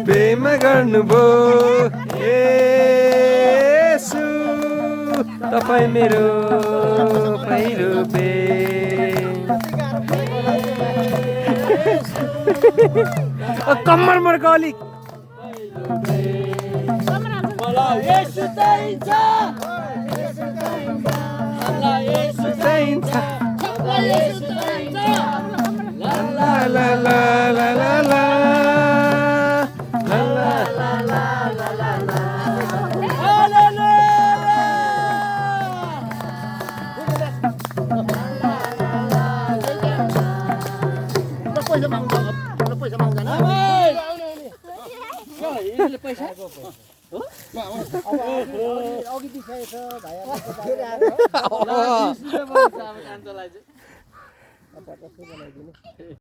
प्रेम गर्नुभयो येशू तपाईँ मेरो पहिलो प्रेम कम्मर मर्को अलिक चाहिन्छ ला ला ला ला ला ला पैसा माग्दैन पैसा अघि दिइसकेछ भाइ